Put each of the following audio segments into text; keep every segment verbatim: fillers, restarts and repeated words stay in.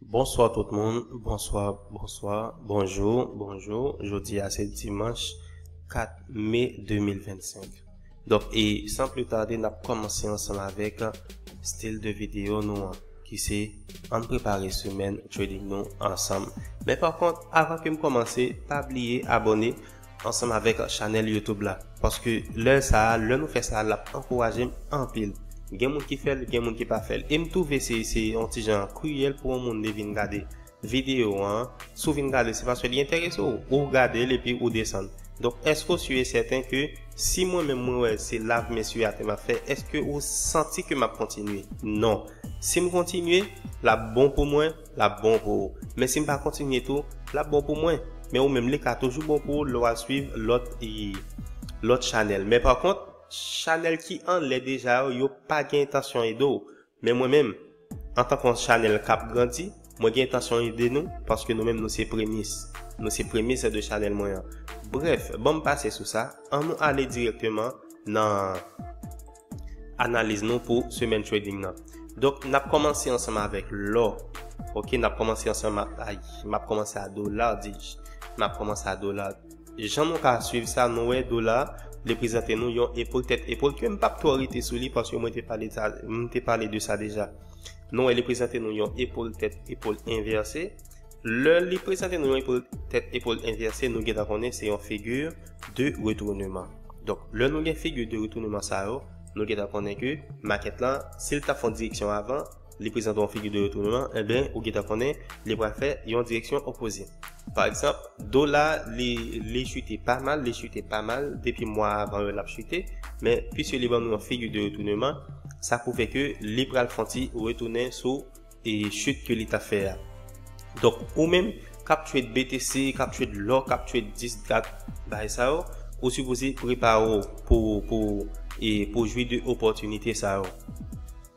Bonswa tout moun, bonswa, bonswa, bonjou, bonjou. Jodi a se dimanch kat me de mil vennsenk. Donk, e san pli tade, n ap kòmanse ansanm avèk stil de videyo nou an, ki se ann prepare semèn trading nou ansanm. Men pa kont, avan ke m kòmanse, pa bliye abòne ansanm avèk chanèl YouTube la. Paske lè sa a, lè nou fè sa a, l ap ankouraje m anpil. Gen moun ki fè l, gen moun ki pa fè l. E m twouve se, se yon ti jan kriyèl pou yon moun li vin gade videyo an. Si w vin gade, se paske li enterese w. Ou gade l epi ou desann. Donk, èske w si e sèten ke si mwen menm mwen wè se lave men sou atè m ap fè, èske ou santi ke m ap kontinye? Non. Si m kontinye, l ap bon pou mwen, l ap bon pou ou. Men si m pa kontinye tou, l ap bon pou mwen. Men ou menm, li ka toujou bon pou ou lè w al swiv lòt, e, lòt chanèl. Men pa kont, chanèl ki anlè deja yo, yo pa gen entansyon ede w. Men mwen menm, antanke yon chanèl k ap grandi, mwen gen entansyon ede nou, paske nou menm nou se premis. Nou se premis de chanèl mwen an. Brèf, ban m pase sou sa, ann nou ale dirèkteman nan analiz nou pou semèn trading nan. Donk, n ap kòmanse ansanm avèk lò. Ok, n ap kòmanse ansanm a, ay, m ap kòmanse a dola, di j. M ap kòmanse a dola. Jan nou ka swiv sa, nou wè dola, li prezante nou yon epòl tèt epòl ke m p ap twò rete sou li paske mwen te pale sa, m te pale de sa deja. Nou wè li prezante nou yon epòl tèt epòl envèse. Lè li prezante nou yon epòl tèt epòl envèse, nou gentan konnen se yon figi de retournement. Donk, lè nou gen figi de retournement sa yo, nou gentan konnen ke makèt lan, si l t ap fè yon direksyon avan, li prezante yon figi de retournement, enben, ou gentan konnen, li pral fè yon direksyon opoze. Pa egzanp, dola, li, li chite pa mal, li chite pa mal, depi mwa avan yo l ap chite, men piske li ban nou yon figi de retournement, sa pwouve ke li pral fè yon ti retounen sou e chit ke li t ap fè a. Donk, ou menm k ap trade B T C, k ap trade lò, k ap trade dis, dat, bagay sa yo, ou sipoze prepare w pou, pou, e pou jwi de opòtinite sa yo.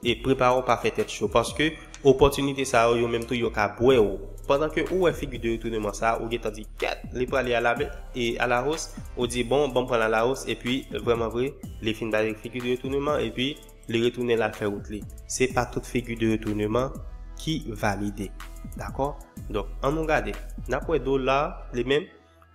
E prepare w pa fè tèt cho, paske opòtinite sa yo, yo menm tou, yo ka bwè w. Pandan ke ou wè figi de retournement sa, ou gentan di, kèt, li prale a la bè, e a la hausse, ou di, bon, ban m pran l a la hausse, epi, vrèman vre, li fin bay figi de retournement, epi li retounen l al fè wout li. Se pa tout figi de retournement ki valide. Dakò? Donk, ann nou gade. N ap wè dola, li menm,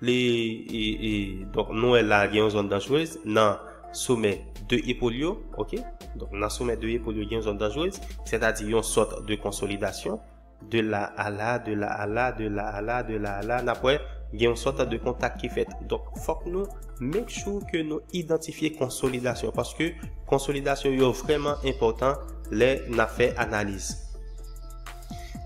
li, e, e, donk, nou wè la gen yon zòn danjerez nan somè de epòl yo, ok? Donk, nan somè de epòl yo, gen yon zòn danjerez, sètadi yon sòt de konsolidasyon. De la a la, de la a la, de la a la, de la a la, n ap wè gen yon sòt de kontak ki fèt. Donk, fòk nou make sure ke nou idantifye konsolidasyon, paske konsolidasyon yo vrèman enpòtan lè n ap fè analiz.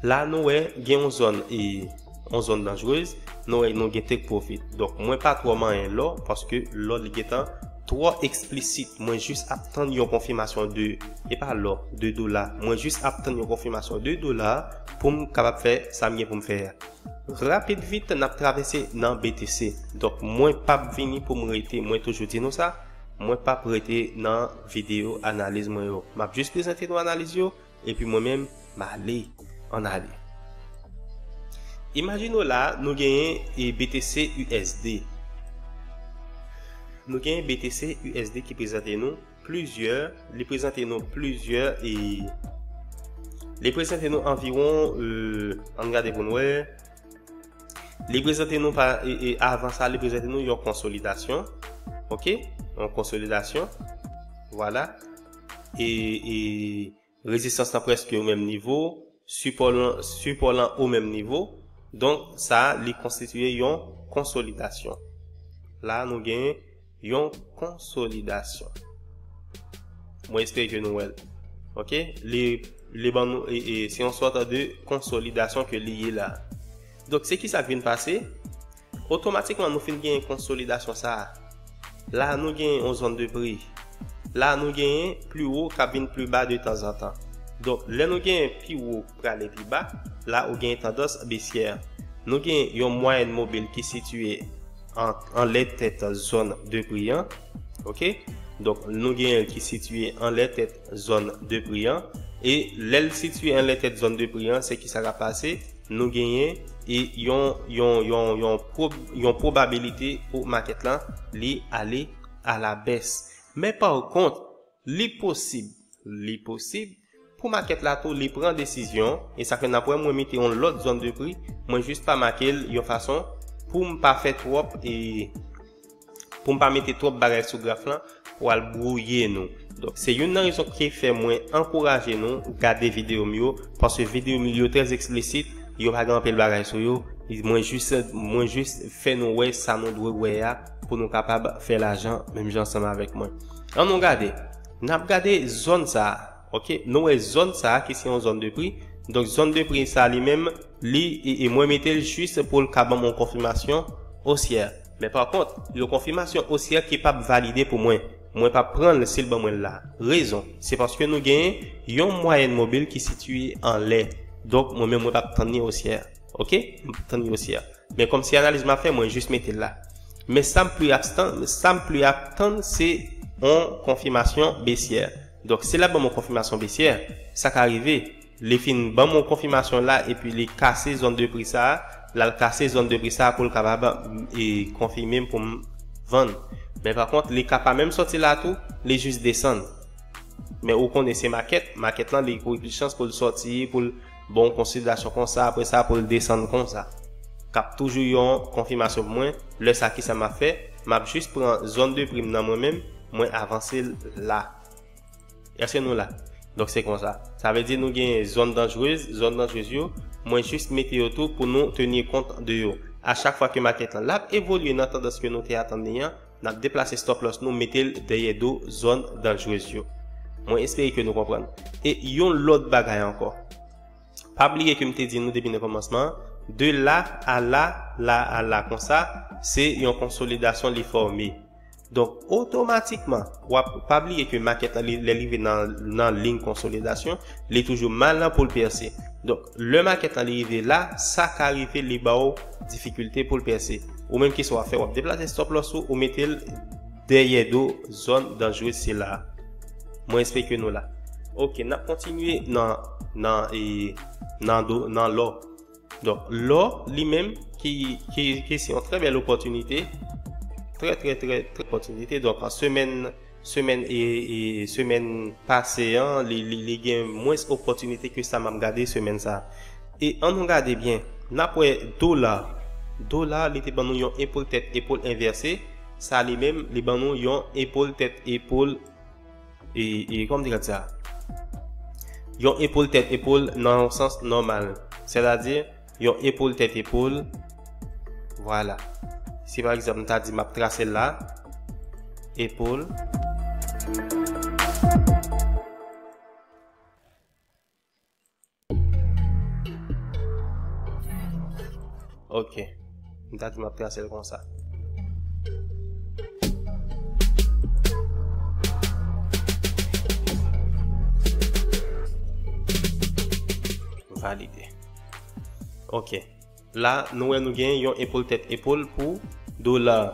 La, nou wè gen yon zòn, e, yon zòn danjerez, nou wè nou gen take profit. Donk, mwen pa twò manyen lò, paske lò li gentan twò eksplisit. Mwen jis ap tann yon konfimasyon de, e pa lò, de dola. Mwen jis ap tann yon konfimasyon de dola pou m kapab fè sa m gen pou m fè a. Rapid vit, n ap travèse nan B T C. Donk, mwen p ap vini pou m rete, mwen toujou di nou sa, mwen p ap rete nan videyo analiz mwen yo. M ap jis prezante nou analiz yo, epi mwen menm, m ale. Ann ale. Imajine w la, nou genyen, e, B T C U S D. Nou genyen B T C U S D ki prezante nou plizyè, li prezante nou plizyè, e li prezante nou anviwon, e, ann gade pou n wè. Li prezante nou pa, e, e, avan sa, li prezante nou yon konsolidasyon. Ok? Yon konsolidasyon. Vwala. E, e rezistans lan prèske o menm nivo. Sipò lan, sipò lan o menm nivo. Donk, sa a, li konstitiye yon konsolidasyon. La, nou gen yon konsolidasyon. Mwen espere ke nou wè l. Ok? Li, li ban nou, e, e, se yon sòt de konsolidasyon ke li ye la. Donk, se ki sa k vin pase? Otomatikman, nou fin genyen konsolidasyon sa a. La, nou genyen yon zòn de pri. La, nou genyen pli wo k ap vin pli ba de tanzantan. Donk, lè nou genyen pi wo prale pi ba, la, ou genyen tandans besyè. Nou genyen yon mwayèn mobil ki sitiye an, anlè tèt zòn de pri an. Ok? Donk, nou genyen l ki sitiye anlè tèt zòn de pri an. E lè l sitiye anlè tèt zòn de pri an, se ki sa k ap pase? Nou genyen e yon, yon, yon, yon, pwob-, yon pwobabilite pou makèt lan li ale a la bès. Men pa kont, li posib, li posib Pou makèt la tou, li pran desizyon, e sa fè n ap wè mwen mete yon lòt zòn de pri, mwen jis pa make l yon fason pou m pa fè twòp, e pou m pa mete twòp bagay sou graf lan pou al bwouye nou. Donk, se youn nan rezon ki fè mwen ankouraje nou gade videyo m yo, paske videyo m yo trè eksplisit, yo pa gen anpil bagay sou yo. Mwen jis, mwen jis fè nou wè sa nou dwe wè a pou nou kapab fè lajan menm jan ansanm avèk mwen. Ann nou gade. N ap gade zòn sa a. Ok, nou wè zòn sa a ki se yon zòn de pri. Donk, zòn de pri sa a li menm, li, e, e mwen mete l jis pou l ka ban m yon konfimasyon osyè. Men pa kont, yon konfimasyon osyè ki p ap valide pou mwen. Mwen p ap pran l si l ban mwen l la. Rezon, se paske nou genyen yon mwayèn mobil ki sitiye anlè. Donk, mwen menm, mwen p ap tann li osyè. Ok? Mwen p ap tann li osyè. Men kòmsi analiz m ap fè, mwen jis mete l la. Men sa m pli ap tann, sa m pli ap tann, se yon konfimasyon besyè. Donk, si l ap ban m yon konfimasyon besyè, sa ka rive, li fin ban m yon konfimasyon la, epi li kase zòn de pri sa a, l al kase zòn de pri sa a pou l kapab, e, konfime m pou m vann. Men pa kont, li ka pa menm sòti la tou, li jis desann. Men ou konnen se makèt, makèt lan, li kouri plis chans pou l sòti, pou l ba w yon konsolidasyon konsa, apre sa, pou l desann konsa. K ap toujou yon konfimasyon pou mwen, lè sa, kisa m ap fè? M ap jis pran zòn de pri m nan mwen menm, mwen avanse l la. Èske nou la? Donk, se konsa. Sa vle di nou gen zòn danjrez, zòn danjrez yo, mwen jis mete yo tou pou nou teni kont de yo. A chak fwa ke makèt lan l ap evolye nan tandans ke nou te atann li an, n ap deplase stop loss nou, mete l dèyè do zòn danjrez yo. Mwen espere ke nou konprann. E yon lòt bagay ankò. Pa bliye ke m te di nou depi nan kòmansman an, de la a la, la a la konsa, se yon konsolidasyon li fòme. Donk, otomatikman, w ap, pa bliye ke makèt lan, li, lè li rive nan, nan liy konsolidasyon, li toujou mal nan pou l pèse. Donk, lè makèt lan li rive la, sa ka rive li ba w difikilte pou l pèse. Ou menm, kisa w ap fè? W ap deplase stop loss ou, ou mete l dèyè do zòn danjrez sila a. Mwen espere ke nou la. Ok, n ap kontinye nan, nan, e, nan do, nan lò. Donk, lò, li menm, ki, ki, ki se yon trè bèl opòtinite, trè, trè, trè, trè opòtinite. Donk, an semèn, semèn, e, e, semèn pase an, li, li, li gen mwens opòtinite ke sa m ap gade semèn sa a. E ann nou gade byen, n ap wè dola. Dola, li te ban nou yon epòl tèt epòl envèse. Sa li menm, li ban nou yon epòl tèt epòl, e, e, kòman m te ka di sa? Yon epòl tèt epòl nan yon sans nòmal. Sètadi, yon epòl tèt epòl. Vwala. Si pa egzanp, m ta di m ap trase l la. Epòl. Ok. M ta di m ap trase l konsa. Valide. Ok. La, nou wè nou gen yon epòl tèt epòl pou dola.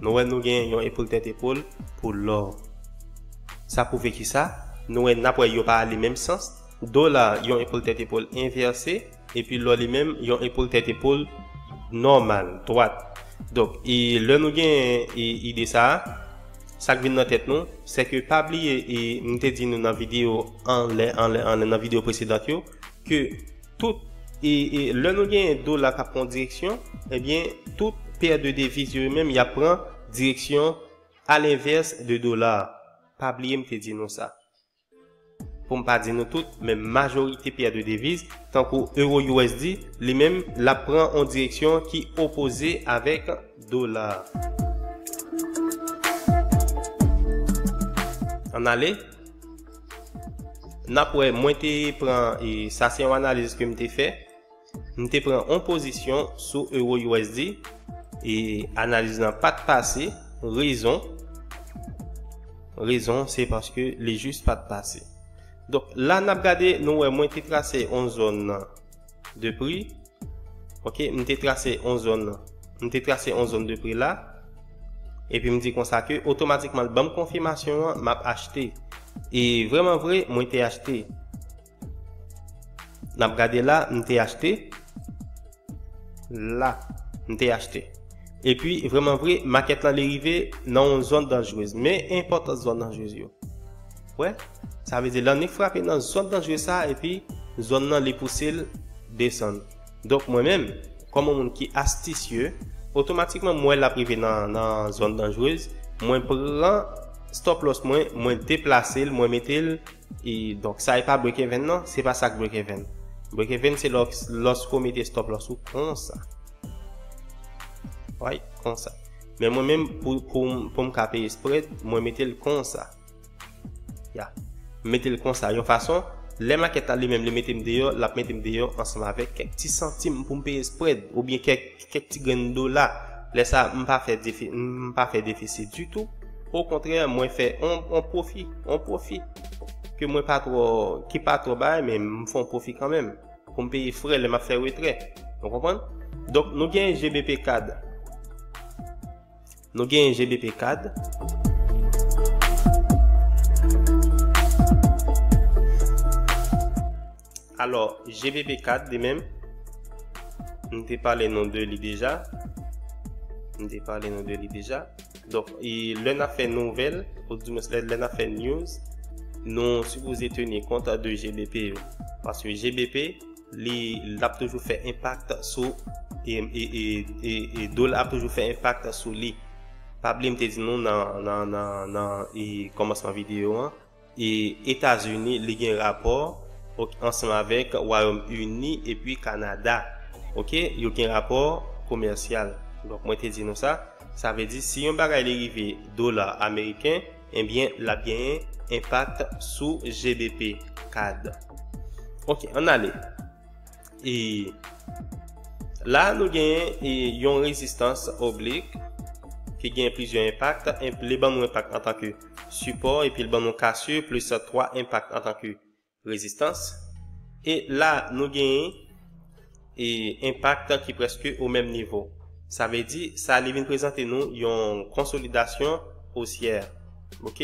Nou wè nou gen yon epòl tèt epòl pou lò. Sa pwouve ki sa? Nou wè n ap wè yo pa ale menm sans. Dola, yon epòl tèt epòl envèse, epi lò li menm, yon epòl tèt epòl nòmal, dwat. Donk, e lè nou gen, e, ide sa a, sa k vin nan tèt nou, se ke pa bliye, e m te di nou nan videyo anlè, anlè, anlè, nan videyo presedan yo, ke tout, e, e lè nou gen dola k ap pran direksyon, ebyen, tout pè de deviz yo menm, y ap pran direksyon alenvès de dola a. Pa bliye m te di nou sa. Pou m pa di nou tout, men majorite pè de deviz, tankou euro U S D, li menm, l ap pran yon direksyon ki opoze avèk dola a. Ann ale. N ap wè, mwen te pran, e sa se yon analiz ke m te fè. M te pran yon pozisyon sou euro U S D, e analiz lan pa t pase. Rezon, rezon, se paske li jis pa t pase. Donk, la n ap gade, nou wè, mwen te trase yon zòn de pri. Ok, m te trase yon zòn, m te trase yon zòn de pri la. Epi m di konsa ke otomatikman l ban m konfimasyon an, m ap achte. E vrèman vre, mwen te achte. N ap gade la, m te achte. La, m te achte. Epi, vrèman vre, makèt lan li rive nan yon zòn danjrez. Men enpòtans zòn danjrez yo. Wè, sa vle di lè nèg frape nan zòn danjre sa, epi zòn nan li pouse l desann. Donk mwen menm, kòm yon moun ki astisye, otomatikman m wè l ap rive nan, nan zòn danjrez, mwen pran stop loss mwen, mwen deplase l, mwen mete l, e donk sa e pa break even non, se pa sa k break even. Break even se lòs, lòske w mete stop loss ou konsa. Wi, konsa. Men mwen menm, pou, pou, pou m ka peye spread, mwen mete l konsa. Ya. M mete l konsa, yon fason, lè makèt la li menm li mete m deyò, l ap mete m deyò ansanm avèk kèk ti santim pou m peye spread, oubyen kèk, kèk ti grenn dola. Lè sa, m pa fè defi, m pa fè defisi ditou. Okontrè, mwen fè on, on pwofi, on pwofi ke mwen pa twò, ki pa twò bay, men m fè on pwofi kanmenm. Pou m peye frè lè m ap fè retrè. Nou konprann? Donk, nou gen G B P CAD. Nou gen G B P CAD. Alò, G B P CAD li menm, m te pale nou de li deja. M te pale nou de li deja. Donk, e lè n ap fè nouvèl, oudimwens lè, lè n ap fè news, nou sipoze teni kont de G B P yo. Paske G B P, li, l ap toujou fè enpak sou, e, e, e, e, e dola ap toujou fè enpak sou li. Pa bliye m te di nou nan, nan, nan, nan, e, kòmansman videyo an, e Etazini, li gen rapò, ok, ansanm avèk Wayòm Ini epi Kanada. Ok, yo gen rapò komèsyal. Donk, mwen te di nou sa. Sa vle di, si yon bagay li rive dola ameriken, ebyen, l ap genyen enpak sou G B P CAD. Ok, ann ale. E la, nou genyen, e, yon rezistans oblik ki gen plizyè enpak. Enp-, li ban nou enpak antanke sipò, epi li ban nou kasir plis twa enpak antanke rezistans. E la, nou genyen, e, enpak ki prèske o menm nivo. Sa vle di, sa li vin prezante nou yon konsolidasyon osyè. Ok?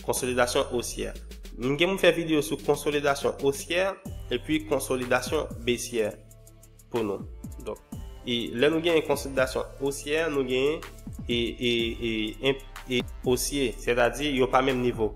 Konsolidasyon osyè. M gen pou m fè videyo sou konsolidasyon osyè epi konsolidasyon besyè pou nou. Donk, e lè nou gen konsolidasyon osyè, nou gen e, e, e, e, e osye, sètadi yo pa menm nivo.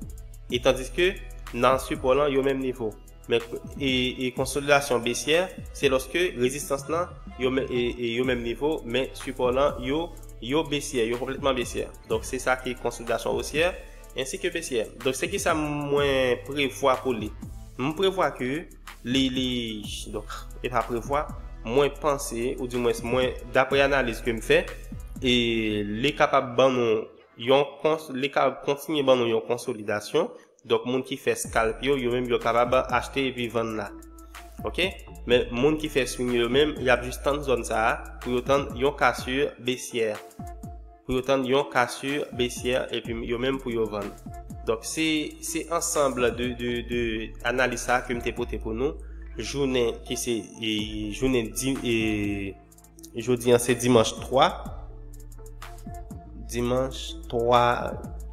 E tandiske nan sipò lan, yo menm nivo. Men, e, e konsolidasyon besyè, se lòske rezistans lan, yo, men- e, e yo menm nivo, men sipò lan, yo, yo besyè, yo konplètman besyè. Donk, se sa ki konsolidasyon osyè, ensi ke besyè. Donk, se ki sa mwen prevwa pou li? M prevwa ke li, li, donk, e pa prevwa, mwen panse, oudimwens, mwen, daprè analiz ke m fè, e li kapab ban nou yon kons-, li ka kontinye ban nou yon konsolidasyon. Donk, moun ki fè scalp yo, yo menm yo kapab achte epi vann la. Ok? Men, moun ki fè swing yo menm, y ap jis tann zòn sa a pou yo tann yon kasir besyè. Pou yo tann yon kasir besyè, epi yo menm pou yo vann. Donk, se, se ansanm de, de, de analiz sa a ke m te pote pou nou. Jounen ki se, e, jounen di, e, Jodi an se dimanch twa. Dimanch twa,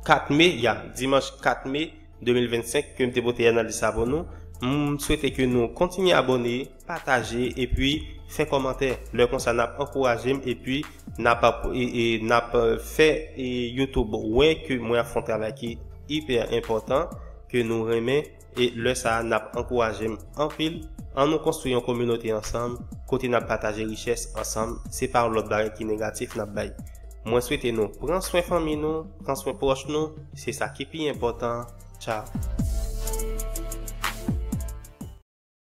kat me, ya, dimanch kat me de mil vennsenk ke m te pote analiz sa pou nou. M swete ke nou kontinye abòne, pataje, epi fè kòmantè. Lè konsa, n ap ankouraje m, epi n ap, e, e, n ap fè, e, YouTube wè ke mwen ap fè yon travay ki ipè enpòtan, ke nou renmen. E lè sa a, n ap ankouraje m anpil. Ann nou konstwi yon kominote ansanm, kote n ap pataje richès ansanm. Se pa yon lòt bagay ki negatif n ap bay. Mwen swete nou pran swen fanmi nou, pran swen pwòch nou. Se sa ki pi enpòtan. Tchao.